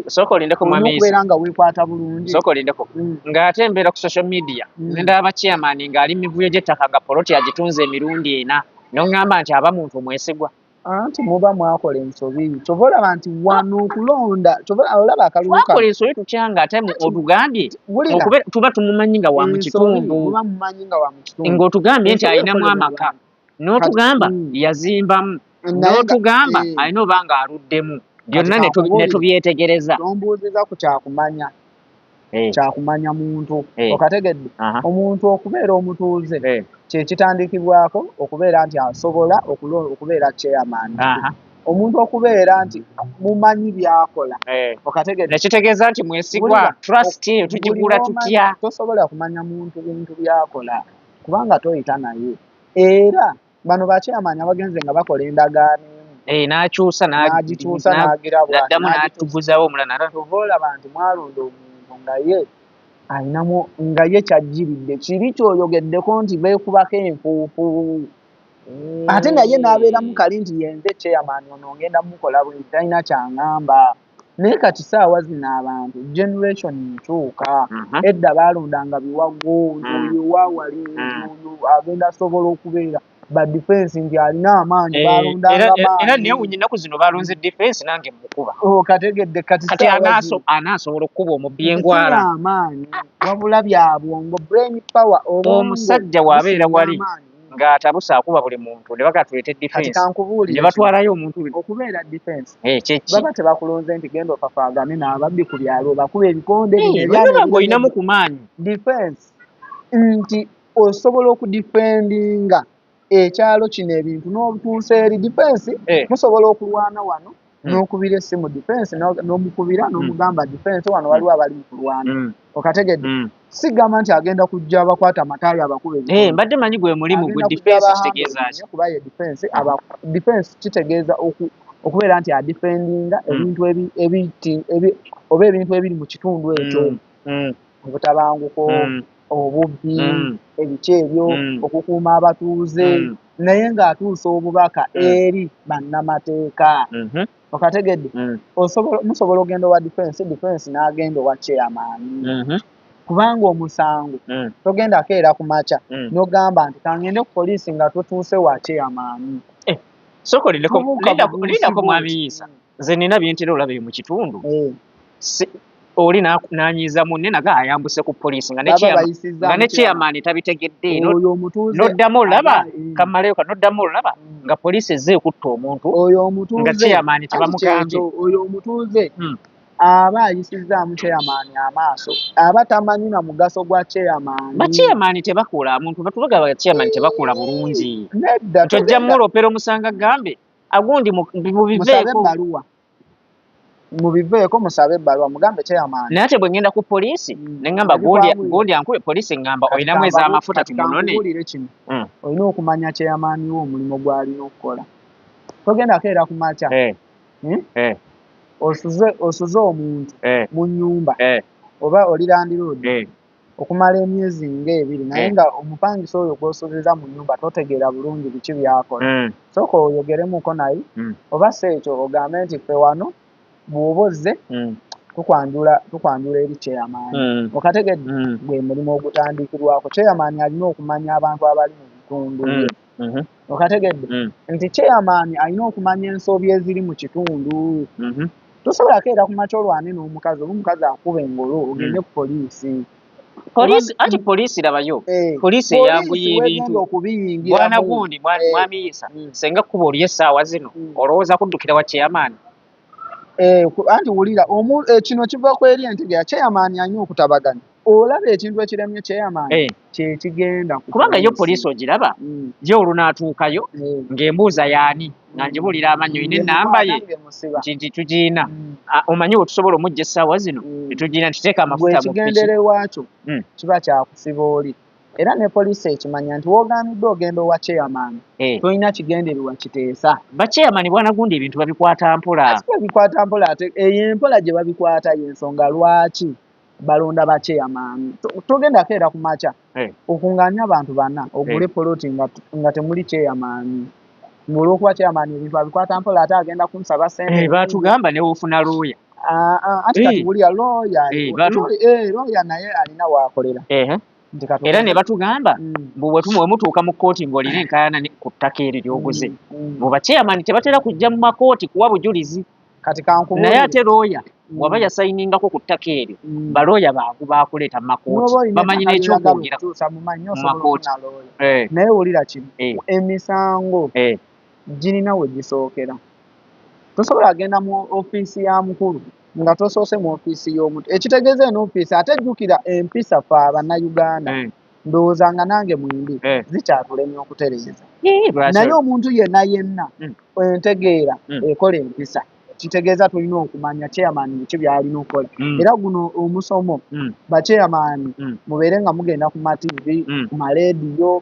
Sooka olindeko Olina mwami Isa. okubeera nga weekwata bulungi. Sooka olindeko. Ng'ate mbeera ku social media, ndaba chairman ng'ali mu mivuyo gy'ettaka nga poloti agitunze emirundi 4. N'oŋŋamba nti aba muntu mwesigwa. Anti muba mwakola ensobi. Ky'ova olaba nti wano okulonda, ky'ova olaba akalulu kano. Twakola ensobi tutya ng'ate otugambye Wulira. okubeera tuba tumumanyi nga wa mu Ensobi, kitundu. muba mumanyi nga wa mu kitundu. Ng'otugambye nti Ensobi alinamu ekolebwa amaka. bantu. N'otugamba Kati, yazimbamu. Naye nga, N'otugamba alina oba ng'aluddemu. Byonna Kati ne tubyetegereza. Tombuuziza ku kyakumanya. Kyakumanya muntu. Okategedde? Omuntu okubeera omutuuze kye kitandikibwako okubeera nti asobola okubeera chairman. Omuntu okubeera nti mumanyi by'akola. Okategedde? Nekitegeeza nti mwesigwa, Wulira, trust eyo tugigula buli tutya? lw'omanyi, tosobola kumanya muntu bintu by'akola kubanga toyita naye. Era bano ba chairman abagenze nga bakola endagaano emu. N'akyusa, N'agikyusa, n'agira bw'ati, n'addamu n'agikyusa. n'atuguzaawo omulala. Ky'ova olaba nti mwalonda omuntu nga ye alinamu, nga ye ky'ajjiridde. Kiri ky'oyogeddeko nti beekubako enfuufu. Ate naye n'abeeramu kali nti ye nze chairman ono ngenda mukola bwe nti talina ky'aŋŋamba. Naye kati ssaawa zino abantu generation nkyuka. Edda baalondanga biwago nti oyo wa wali, nti oyo agenda asobola okubeera ba defense nti alina amaanyi, baalondanga amaanyi. Era neewuunya ennaku zino balonze defense nange mmukuba. Oh, kategedde kati Kati ssaawa zino. anaasobola okukuba omubbi engwala. Si amaanyi, wabula bya bwongo, brain power, obwongo Omusajja w'abeera businga wali amaanyi. ng'atabuse akuba buli muntu ne baga tuleete Kati defense. kankubuulire Ne batwalayo omuntu. Okubeera defense. Kye ki? Baba tebakulonze nti genda ofafaagane n'ababbi ku byalo obakuba ebikonde bino ebyana Olaba ebireme. ng'olinamu ku maanyi. Defense nti osobola okudefendinga ekyalo kino ebintu n'otuusa eri defense. Musobola okulwana wano n'okubira essimu defense n'omukubira n'omugamba defense wano waliwo abali mu kulwana. Okategedde? Sigamba nti agenda kujja abakwata amataayi abakuba ebikonde. Mbadde manyi gwe mulimu gwe Agenda defense kujja kitegeeza abahambe ki? nnyo kuba ye defense, defense kitegeeza okubeera nti adefendinga ebintu oba ebintu ebiri mu kitundu ekyo. Obutabanguko, obubbi, ebiki ebyo, okukuuma abatuuze, naye ng'atuusa obubaka eri bannamateeka. Okategedde? Musobola okugenda owa defense, defense n'agenda owa chairman. Kubanga omusango togenda keera ku makya n'ogamba nti kangende ku poliisi nga tutuuse wa chairman. Sooka olindeko, Tubuuka bubuusi lindako mwami bw'oti. Isa. Nze nina bye ntera olaba eyo mu kitundu. Oli n'anyiiza munne naga ayambuse ku poliisi nga ne Baba chairman, bayisizza nga ne mu chairman. chairman tabitegedde. Oyo omutuuze N'oddamu olaba, kamaleyo ka, n'oddamu olaba nga poliisi ezze ekutta omuntu, Oyo omutuuze nga chairman anti tebamugambye. kyekyo, oyo omutuuze Aba ayisizzaamu chairman amaaso, aba tamanyi na mugaso gwa chairman. Ba chairman tebakola, muntu batubaga ba chairman tebakola bulungi. Nedda. Tojja mulopera omusanga gambe agundi mubiveeko. Musabe ebbaluwa. Mubiveeko, musabe ebbaluwa mugambe chairman. Naye ate bwe ngenda ku poliisi ne ngamba gundi ankube, poliisi ngamba olinamu ez'amafuta tumunone. Kino olina okumanya chairman wo omulimu gw'alina okukola. Togenda keera ku makya. Osuze omuntu mu nnyumba oba oli landlord okumala emyezi ng'ebiri, naye nga omupangisa oyo gw'osuziza mu nnyumba totegeera bulungi biki by'akola. Sooka oyogeremuko naye, oba si ekyo ogambe nti ffe wano bw'oba ozze tukwanjula eri chairman. Okategedde? Gwe mulimu ogutandikirwako. Chairman alina okumanya abantu abali mu bitundu bye. Okategedde? Nti chairman alina okumanya ensobi eziri mu kitundu. Tosobola keera ku makya olwane n'omukazi oba omukazi akuba engolo ogende ku poliisi. Poliisi, anti poliisi labayo. Poliisi eyanguya ebintu. Bwana gundi mwami Isa, senga kkuba oli essaawa zino olowooza kuddukira wa chairman? Anti wulira, kino kiva ku eri entegeera. Chairman alina okutabaganya. Olaba ekintu ekiremye chairman kye kigenda ku Kubanga yo poliisi ogiraba, ye olunaatuukayo ng'embuuza y'ani, nga ngibuulira amannyo olina ennamba ye nti tugiina. Omanyi we tusobola omujja essaawa zino tetugiina, nti teeka amafuta mu piki. Ekigendererwa kyo kiba kyakusiba oli. Era ne poliisi ekimanya nti w'ogaaniddwa ogenda owa chairman, tolina kigendererwa kiteesa. Ba chairman bwana gundi ebintu babikwata mpola. Ate babikwata mpola, ate eyo empola gye babikwata y'ensonga lwaki balonda ba chairman. Togenda keera ku makya okungaanye abantu bana ogule poloti nga temuli chairman. Olw'okuba chairman ebintu abikwata mpola ate agenda kunsaba ssente. Baatugamba ne w'ofuna lawyer. Anti kati wulira lawyer, lawyer naye alina w'akolera. Era ne batugamba mbu bwe mutuuka mu kkooti ng'olina enkaayana ku ttaka eryo ly'oguze, mbu ba chairman tebatera kujja mu makooti kuwa bujulizi. Kati kankubuulire. Naye ate lawyer waba yasayiningako ku ttaka eryo, balooya bangu baakuleeta mu makooti, bamanyi n'ekyokwogera mu makooti. Naye wulira kino, emisango girina we gisookera. Tosobola genda mu ofiisi ya mukulu nga tosoose mu ofiisi y'omuntu. Ekitegeeza eno ofiisi, ate jjukira empisa ffe Abannayuganda, ndowooza nga nange mwembi, zikyatulemye okutereeza. Naye omuntu yenna yenna entegeera ekola empisa. Kitegeeza tulina okumanya chairman biki by'alina okukola. Era guno omusomo ba chairman mubeere nga mugenda ku ma TV, ku maleediyo,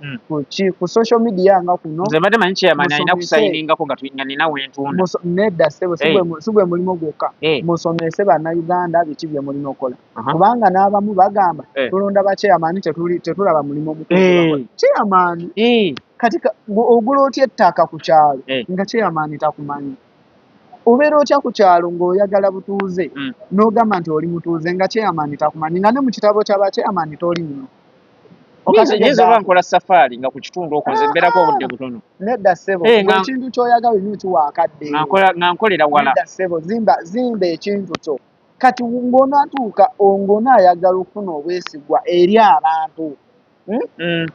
ku social media nga kuno. Nze mbadde manyi chairman alina kusayiningako nga nina we ntunda. Nedda ssebo, si gwe mulimu gwokka. Musomese Bannayuganda biki bye mulina okukola. Kubanga n'abamu bagamba tulonda ba chairman tetulaba mulimu mukulu. Chairman kati ogula otya ettaka ku kyalo nga chairman takumanyi? Obeera otya ku kyalo ng'oyagala butuuze n'ogamba nti oli mutuuze nga chairman takumanyi, nga ne mu kitabo kya ba chairman toliimu? Nyinza oba nkola safaari nga ku kitundu okwo nze mbeerako obudde butono. Nedda ssebo, ekintu ky'oyagala olina okiwa akadde. Nga nkolera wala. Nedda ssebo, zimba ekintu kyo. Kati ng'onaatuuka ng'onaayagala okufuna obwesigwa eri abantu,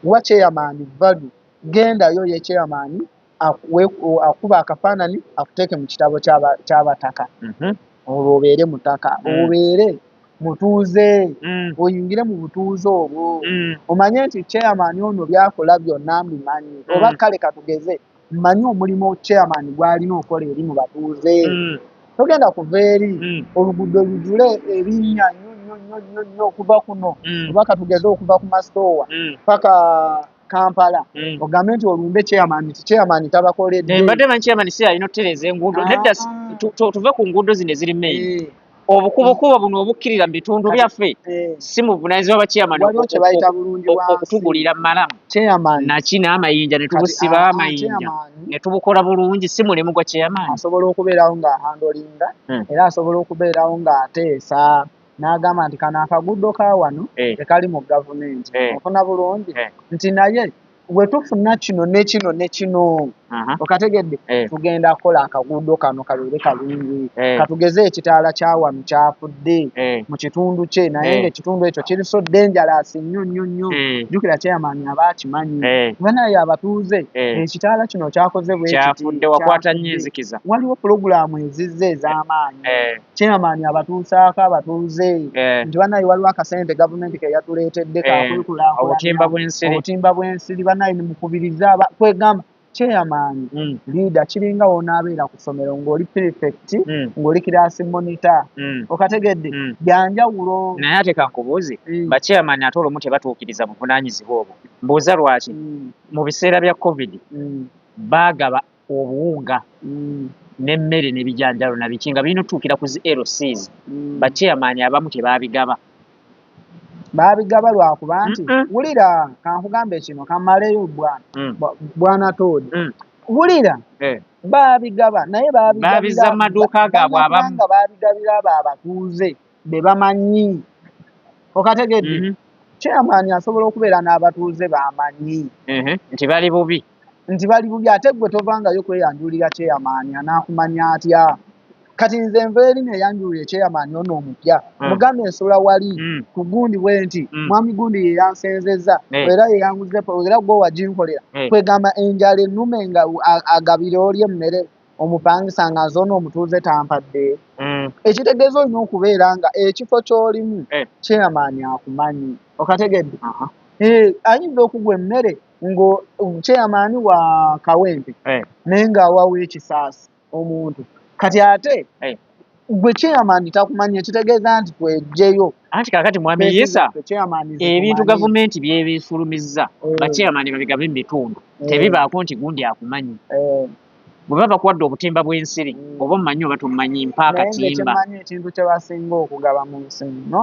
wa chairman value, gendayo ye chairman akuba akafaananyi akuteeke mu kitabo ky'abataka. Olwo obeere mutaka, obeere mutuuze, oyingire mu butuuze obwo. Omanye nti chairman ono by'akola byonna mbimanyi. Oba kale katugeze, mmanyi omulimu chairman gw'alina okukola eri mu batuuze. Togenda kuva eri oluguudo lujjule ebinnya nnyo nnyo nnyo nnyo nnyo okuva kuno, oba katugeze okuva ku masitoowa paka Kampala, ogambe nti olumbe chairman, nti chairman tabakoledde. Mbadde manyi chairman si alina okutereeza enguudo. Nedda, tuve ku nguudo zino eziri main. Obukubokubo buno obukkirira mu bitundu byaffe si muvunaanyizibwa ba chairman okutugulira malamu naki n'amayinja ne tubusiba amayinja ne tubukola bulungi, si mulimu gwa chairman. Asobola okubeerawo ng'ahandolinga, era asobola okubeerawo ng'ateesa n'agamba nti kano akaguudo ka wano tekali mu gavumenti. Ofuna bulungi nti naye bwe tufuna kino ne kino ne kino Okategedde? Tugenda kukola akaguudo kano kabeere kalungi. Katugeze ekitaala kya wano kyafudde mu kitundu kye, naye ng'ekitundu ekyo kiri so dangerous nnyo nnyo nnyo. Jjukira chairman aba akimanyi. Banaye abatuuze, ekitaala kino kyakoze bwe kiti, Kyafudde, wakwata nnyo kyafudde. enzikiza. Waliwo pulogulaamu ezizze ez'amaanyi. Chairman abatuusaako abatuuze nti banaye waliwo akasente gavumenti ke yatuleetedde kakwekulaakulanya. Obutimba bw'ensiri. Obutimba bw'ensiri, banaye nimukubirize kwegamba chairman leader kiringa w'onaabeera ku ssomero ng'oli prefect, ng'oli class monitor. Okategedde? Byanjawulo. Naye ate kankubuuze, bachairman ate olumu tebatuukiriza buvunaanyizibwa obwo. Mbuuza lwaki? Mu biseera bya COVID baagaba obuwunga n'emmere n'ebijanjaalo na biki nga birina otuukira ku zi LCs. Bachairman abamu tebaabigaba. Baabigaba lwakuba nti wulira, kankugambe kino kamaleyo bwana bwana Todd. Wulira, baabigaba naye baabigabira Baabizza mu maduuka gaabwe abamu. Nga baabigabira abo abatuuze be bamanyi. Okategedde? Chairman asobola okubeera n'abatuuze bamanyi Nti bali bubi. Nti bali bubi, ate gwe tovangayo kweyanjulira chairman, anaakumanya atya? Kati nze nva eri neyanjulira chairman ono omupya, mugambe ensula wali ku gundi bwe nti, mwami gundi ye yansenzezza, era ye yanguze, era gwe waginkolera. Kwegamba enjala ennume nga agabira oli emmere omupangisa, nga nze ono omutuuze tampadde. Ekitegeeza olina okubeera nga ekifo ky'olimu chairman akumanyi. Okategedde? Ayinza okugwa emmere ngo chairman wa Kawempe naye ng'awawo ekisaasi omuntu. Kati ate gwe chairman takumanyi, ekitegeeza nti twejjeyo. Anti kaakati mwami Isa, ebintu gavumenti byebeefulumizza, bachairman babigabe mu bitundu, tebibaako nti gundi akumanyi. Bwe baba bakuwadde obutimba bw'ensiri, oba omumanyi oba tomumanyi, mpa akatimba. Naye ekintu kye basinga okugaba mu nsi muno,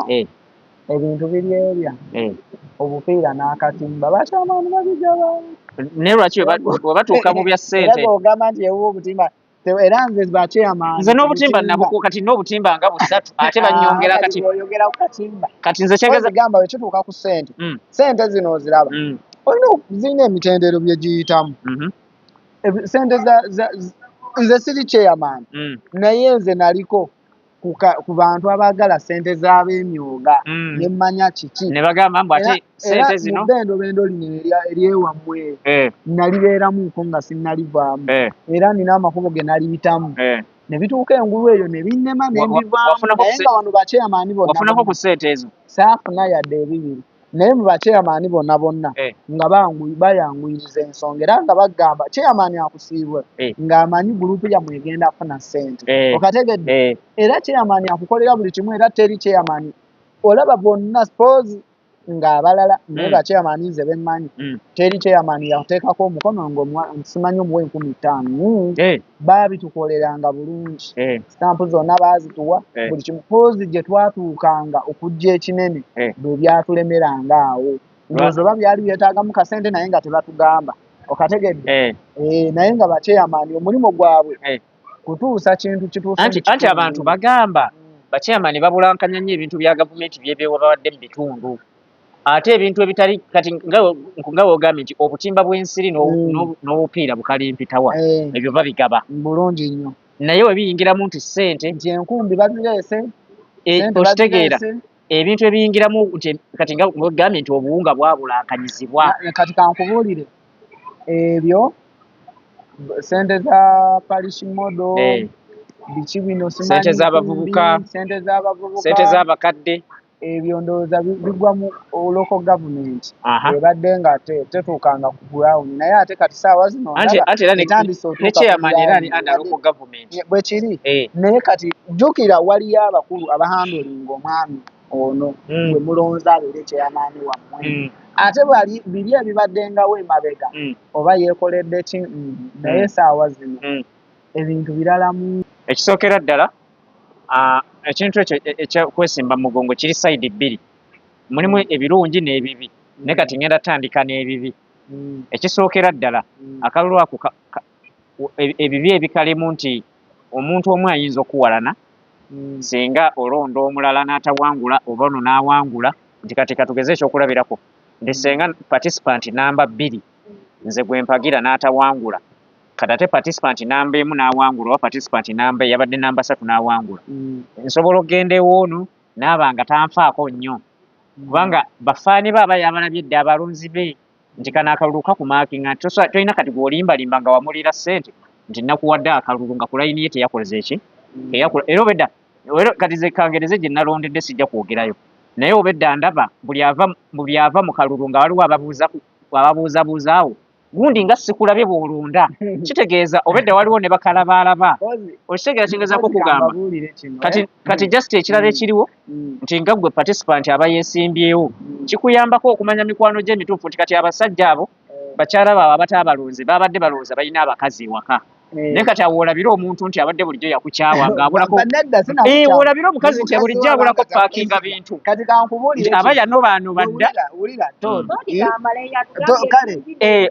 ebintu biri ebya obupiira n'akatimba, bachairman babigaba. Naye lwaki bwe batuuka mu bya ssente? Era ogamba nti ewuwa obutimba, era nze bachairman Nze n'obutimba nabuku, kati n'obutimba nga busatu, ate bannyongera kati. Oyogera ku katimba. Kati nze kyageza gamba bwe kituuka ku ssente, ssente zino oziraba, olina zirina emitendero bye giyitamu. Ssente za nze siri chairman, naye nze naliko ku bantu abaagala ssente z'ab'emyoga, ne mmanya kiki. Ne bagamba mbu ate ssente zino Mu bbendobendo lino eryewammwe nalibeeramuko nga sinnalivaamu, era nina amakubo ge naliyitamu ne bituuka engulu eyo ne binnema ne mbivaamu. Naye nga wano bachairman bonna Wafunako ku ssente ezo? Saafuna yadde ebibiri, naye mu bachairman bonna bonna nga bayanguyiriza ensonga, era nga bagamba chairman akusiibwe ng'amanyi gurupu yammwe egenda kufuna ssente. Okategedde? Era chairman akukolera buli kimu, era teri chairman olaba bonna suppose ng'abalala, naye bachairman nze bemmanyi, teri chairman yakuteekako omukono ng'simanyi omuwa 5000. Baabitukoleranga bulungi, sitampu zonna baazituwa, buli kimu. Poozi gye twatuukanga okujja ekinene bwe byatulemeranga awo, ndowooza oba byali byetaagamu kasente, naye nga tebatugamba. Okategedde? Naye nga bachairman omulimu gwabwe kutuusa kintu kituuse. Anti abantu bagamba bachairman babulankanya nnyo ebintu bya gavumenti byebewabawadde mu bitundu, ate ebintu ebitali kati nga wogambye nti obutimba bw'ensiri n'obupiira bukalimpitawa, ebyo babigaba bulungi nnyo. Naye we biyingiramu nti ssente nti enkumbi bazireese, okitegeera, ebintu ebiyingiramu nti kati nga wegambye nti obuwunga bwabulankanyizibwa. Kati kankubuulire, ebyo sente za parish model, biki bino, sente z'abavubuka, sente z'abavubuka, sente z'abakadde, ebyo ndowooza bigwa mu local government ebadde nga tetuukanga ku ground, naye ate kati saawa zino etandise. Bwe kiri. Naye kati jjukira waliyo abakulu abahandlinga omwami ono gwe mulonze abeere chairman wammwe. Ate bali biri ebibaddengawo emabega, oba yeekoledde ki, naye saawa zino ebintu biralamu. Ekisookera ddala, ekintu ekyo ekyokwesimba mugongo kiri side bbiri, mulimu ebirungi n'ebibi, naye kati ngenda tandika n'ebibi. Ekisookera ddala, akalulu ako ebibi ebikalimu nti omuntu omu ayinza okuwalana singa olonda omulala n'atawangula, oba ono n'awangula, nti kati katugeze ekyokulabirako nti senga participant namba 2 nze gwe mpagira n'atawangula. Kati ate participant namba 1 n'awangula oba participant namba yabadde namba 3 n'awangula. Nsobola okugenda ewoono n'aba nga tanfaako nnyo. Kubanga bafaani be aba yabalabye dda abalonzi be nti kano akalulu kakumaakinga nti tolina kati gw'olimbalimba nga wamuliira ssente nti nakuwadde akalulu nga ku layini ye teyakoze eki teyakola era obedda era kati ze kangereze gye nalondedde sijja kwogerayo naye obedda ndaba buli ava mu kalulu nga waliwo ababuuzabuuzaawo gundi nga sikulabye bw'olonda kitegeeza obedda waliwo ne bakalabaalaba okitegeera kingezaako kugamba kati just ekirala ekiriwo nti nga ggwe participant aba yeesimbyewo kikuyambako okumanya mikwano gye emituufu nti kati abasajja abo bakyala baabwe abataabalonze babadde balowooza balina abakazi ewaka naye kati awo olabire omuntu nti abadde bulijjo yakukyawa ng'abulako olabire omukazi nti bulijjo abulako paakinga bintu aba yanobaanoba dda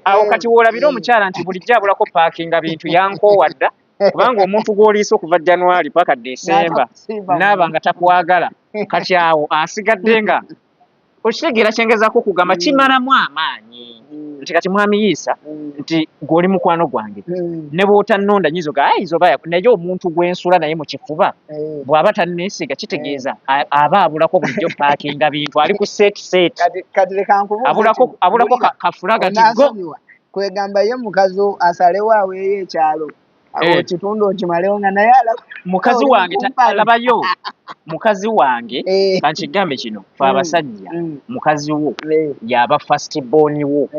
awo kati woolabire omukyala nti bulijjo abulako paakinga bintu yankoowa dda kubanga omuntu gw'oliisa okuva January paka December naaba nga takwagala kati awo asigadde nga okitegeera kyengezaako okugamba kimalamu amaanyi nti kati mwami Yiisa nti gw'oli mukwano gwange ne bw'otannonda nnyinza oga ayinza oba naye omuntu gw'ensula naye mu kifuba bw'aba tanneesiga kitegeeza aba abulako bulijjo paakinga bintu ali ku set set abulako kafulaga nti go kwegamba ye mukazi asalewo aweeyo ekyalo ekitundu okimalewo nga naye mukazi wange alabayo mukazi wange kankigambe kino fe abasajja mukazi wo yaba first born wo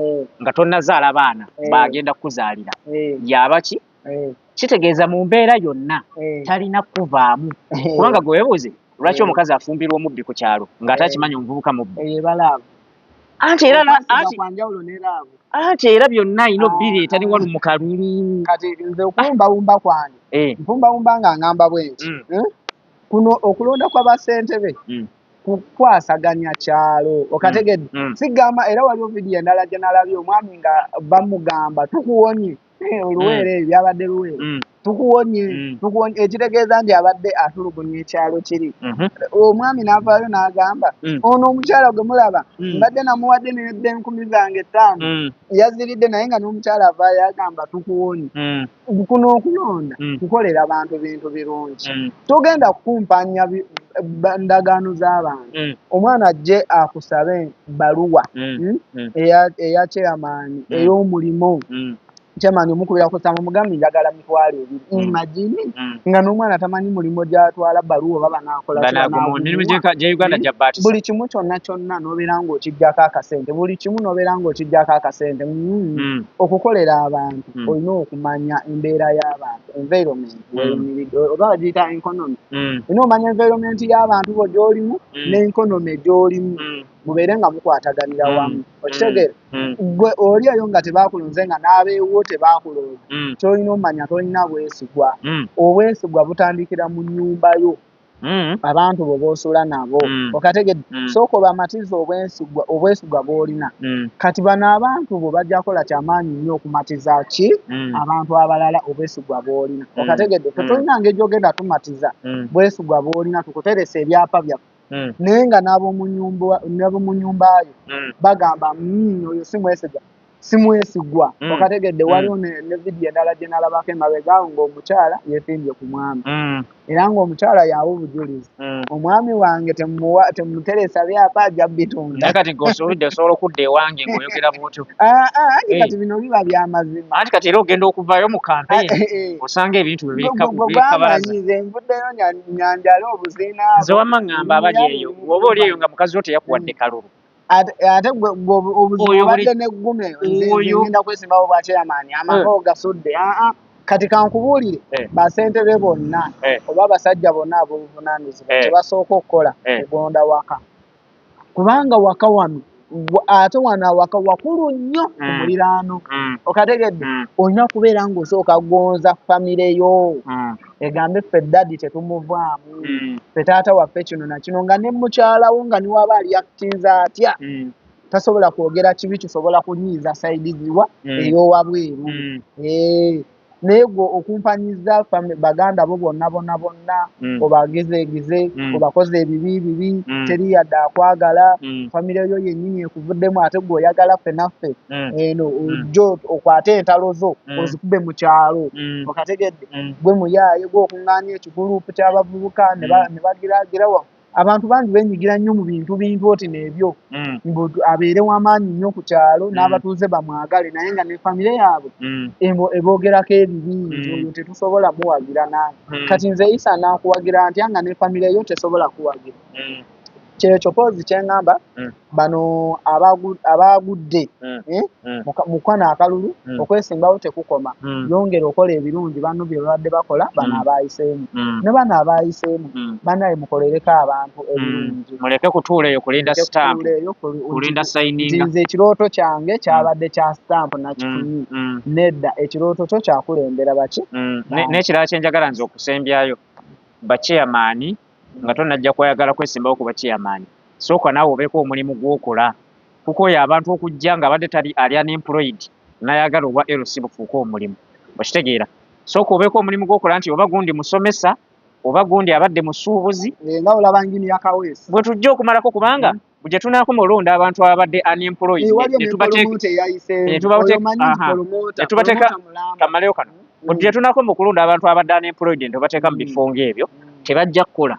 nga tonnazaala baana bagenda kukuzaalira yaba ki kitegeeza mu mbeera yonna talina kuvaamu kubanga gwe weebuuze lwaki omukazi afumbirwa omubbi ku kyalo ng'ate akimanyi omuvubuka mubbi anti era byonna alina obbireeta ne wano mu kalulu. Kati nze okuwumbawumba kwange mpumbawumba nga ngamba bwe nti kuno okulonda kwa bassentebe kukwasaganya kyalo okategedde sigamba era waliwo vidiyo endala gye nalabye omwami nga bamugamba tukuwonye oluweero ebyo byabadde luweero tukuwonye tukuwonye ekitegeeza nti abadde atulugunya ekyalo kiri omwami n'avaayo n'agamba ono omukyala gwe mulaba mbadde namuwadde nedda 5,000 zange yaziridde naye nga n'omukyala avaayo agamba tukuwonye kuno okulonda kukolera abantu bintu birungi togenda kukumpanya ndagaano z'abantu omwana ajje akusabe baluwa eya chairman ey'omulimu chairman omukubira ku ssaamu mugambe njagala 20,000 imagine nga n'omwana tamanyi mulimu gy'atwala baluwa oba banaakola buli kimu kyonna kyonna n'obeera ng'okiggyako akasente buli kimu n'obeera ng'okiggyako akasente okukolera abantu olina okumanya embeera y'abantu environment weyimiridde oba bagiyita economy olina omanya environment y'abantu bo gy'olimu ne economy gy'olimu mubeere nga mukwataganira wamu okitegeera gwe oli eyo nga tebakulonze nga n'abeewo tebakulonze ky'olina omanya tolina bwesigwa obwesigwa butandikira mu nnyumba yo abantu bo b'osula nabo okategedde sooka obamatiza obwesigwa bw'olina kati bano abantu bo bajja kukola kyamaanyi nnyo okumatiza ki abantu abalala obwesigwa bw'olina okategedde tetolina ngeri gy'ogenda tumatiza bwesigwa bw'olina tukuteresa ebyapa byaffe naye nga n'ab'omu nnyumba yo bagamba oyo si mwesigwa simwesigwa okategedde waliwo ne vidiyo endala gye nalabako emabega awo ng'omukyala yeesimbye ku mwami era ng'omukyala yawa obujulizi omwami wange temuteresa byapa ajja bitunda naye kati ng'osobodde osobola okudda ewange ng'oyogera bw'otyo anti kati bino biba byamazima anti kati era ogenda okuvaayo mu kampeyini osanga ebintu bibikabalaza nze nvuddeyo nyanjale obuziina nze wamma ŋŋamba abali eyo oba oli eyo nga mukazi wo teyakuwadde kalulu ate obuzibu obadde n'eggume nze ngenda kwesimbawo bwa chairman amaka ogasudde kati kankubuulire bassentebe bonna oba abasajja bonna ab'obuvunaanyizibwa kye basooka okukola kugonda waka kubanga waka wano ate wano awaka wakulu nnyo ku muliraano okategedde olina kubeera ng'osooka gonza famire yo egambe ffe ddadi tetumuvaamu ffe taata waffe kino na kino nga ne mukyalawo nga niwaba aliyakutinza atya tasobola kwogera kibi kisobola kunyiiza saidi ziwa ey'owabweru. Naye gwe okumpanyiza baganda bo bonna bonna bonna, obagezeegize, obakoze ebibi bibi, teri yadde akwagala, famire yo yennyini ekuvuddemu, ate gwe oyagala ffe naffe eno ojjo okwate entalo zo ozikube mu kyalo. Okategedde? Gwe muyaaye, gwe okuŋŋaanya ekiguluupu ky'abavubuka ne bagiragira. Abantu bangi benyigira nnyo mu bintu bintu oti n'ebyo, mbu abeere w'amaanyi nnyo ku kyalo n'abatuuze bamwagale, naye nga ne famire yaabwe eboogerako ebibi nti oyo tetusobola muwagira. Nange kati nze Isa naakuwagira ntya nga ne famire yo tesobola kuwagira? Kyekyo poozi kyeŋŋamba bano abaagudde mukwana akalulu, okwesimbawo tekukoma. Yongera okola ebirungi banno bye babadde bakola, bano abaayiseemu ne bano abaayiseemu, bannaye mukolereko abantu ebirungi. Muleke kutuula eyo kulinda stamp, kulinda signinga. Nze ekirooto kyange kyabadde kya stamp, nakifunye. Nedda, ekirooto kyo kyakulembera baki? N'ekirala kyenjagala nze okusembyayo, bachairman, nga tonajja kwayagala kwesimbawo ku bachairman, sooka naawe obeeko omulimu gw'okola, kuko oyo abantu okujja nga abadde tali ali unemployed n'ayagala obwa LC bufuuke omulimu, okitegeera? Sooka obeeko omulimu gw'okola, nti oba gundi musomesa, oba gundi abadde musuubuzi. Nga olaba Engineer Kaweesi. Bwe tujja okumalako, kubanga gye tunaakoma olonda abantu ababadde unemployed netubateeka kamaleyo kano, gye tunaakoma okulonda abantu abadde unemployed ne tubateeka mu bifo ng'ebyo, tebajja kukola,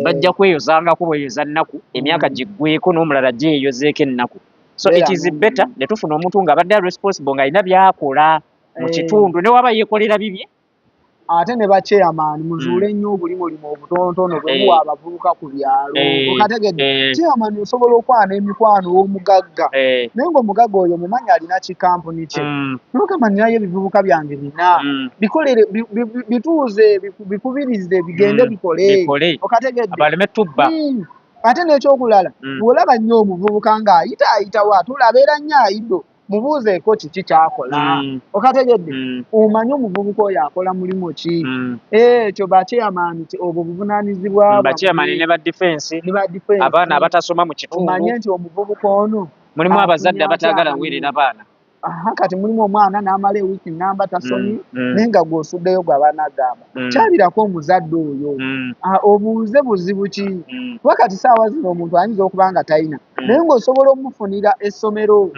bajja kweyozangako bweyoza nnaku, emyaka giggweko n'omulala gyeyozeeko ennaku. So it is better ne tufuna omuntu ng'abadde responsible, ng'alina by'akola mu kitundu, ne waba yeekolera bibye. Ate ne bachairman, muzuule nnyo obulimolimu obutonotono bwe muwa abavubuka ku byalo. Okategedde? Chairman osobola okwana emikwano omugagga, naye ng'omugagga oyo mumanyi alina kikampuni kye, nogamba ninayo ebivubuka byange bina, bikolere, bituuze, bikubirize bigende bikole. Okategedde? Baleme tubba. Ate n'ekyokulala, bw'olaba nnyo omuvubuka ng'ayita ayitawo atula abeera nnyo ayido, mubuuzeeko kiki kyakola. Okategedde? Omanye omuvubuka oyo akola mulimu ki. Ekyo bachairman obwo buvunaanyizibwa. Bachairman ne ba defense, ne ba defense, abaana abatasoma mu kitundu. Omanye nti omuvubuka ono Mulimu abazadde abataagala weerera baana. Aha, kati mulimu omwana n'amala ewiiki namba tasomye, naye nga gw'osuddeyo gwe abaana agamba, kyalirako omuzadde oyo, obuuze buzibu ki, kuba kati saawa zino omuntu ayinza okuba nga talina, naye ng'osobola omufunira essomero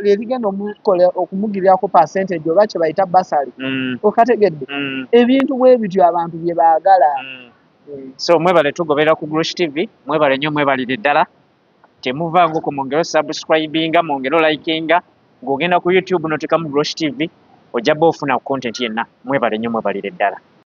erigenda omukola okumugirirako percentage oba kye bayita bursary. Okategedde? Ebintu bwe bityo abantu bye baagala. So mwebale tugobera ku Grosh TV, mwebale nnyo, mwebalire ddala. Temuvaango ku mwongere subscribinga, mwongere likinga. Ng'ogenda ku YouTube n'oteekamu Grosh TV, ojja bba ofuna content yenna. Mwebale nnyo, mwebalire ddala.